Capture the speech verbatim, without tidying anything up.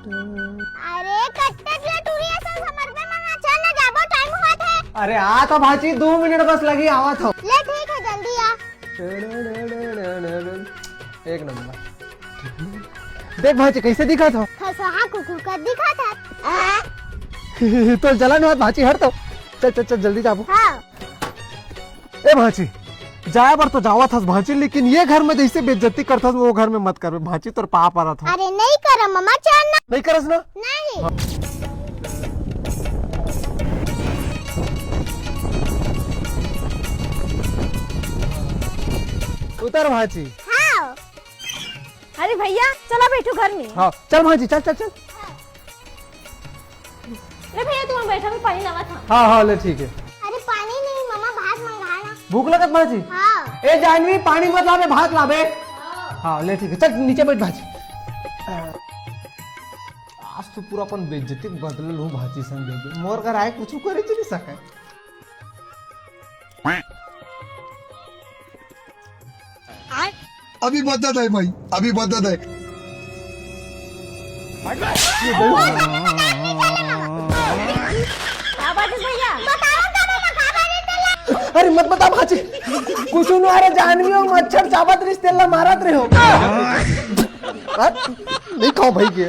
अरे कत्ते ले टूरी असन समर पे मंगा, चल ना जाबो, टाइम होवत हे। अरे आ तो भांची, दू मिनट बस लगी, आवत हो। ले ठीक हे, जल्दी आ। एक नंबर। देख भांची, कैसे दिखत हो? खसहा कुकुर का दिखत हे। तो जलन होत भांची, हट तो। चल चल चल, जल्दी जाबो। हाँ। ए भांची, जाए बर तो जावत हस भांची, लेकिन ये घर में जैसे बेइज्जती करत हस, वो घर में मत करबे भांची, तोर पाँव परत हस। अरे नहीं करम ममा, चल ना। नहीं करस ना? नहीं। उतर भांची। हाँ। अरे भैया, चला बैठो घर में। हाँ, चल भांची, चल चल चल। ले भैया, तुम बैठा, मैं पानी लावत हूँ। हाँ हाँ, ले ठीक हे। अरे पानी नहीं ममा, भात मंगा ना। भूख लगत भांची? हाँ। ए जानवी, पानी मत लाबे, भात लाबे। हाँ ले ठीक हे, चल नीचे बैठ भांची। आज तो पूरा अपन बेइज्जती बदलल हूँ भांची संग देबे। मोर घर आए कुछ करे च नहीं सके। अभी बदत हे भाई, अभी बदत हे। क्या बात है भैया? अरे मत बता भांची, कुछ नहीं। अरे जानवी हो, मच्छर चाबत रहिस तेला मारत रहे हो। हाँ? नहीं खाओ भाई के।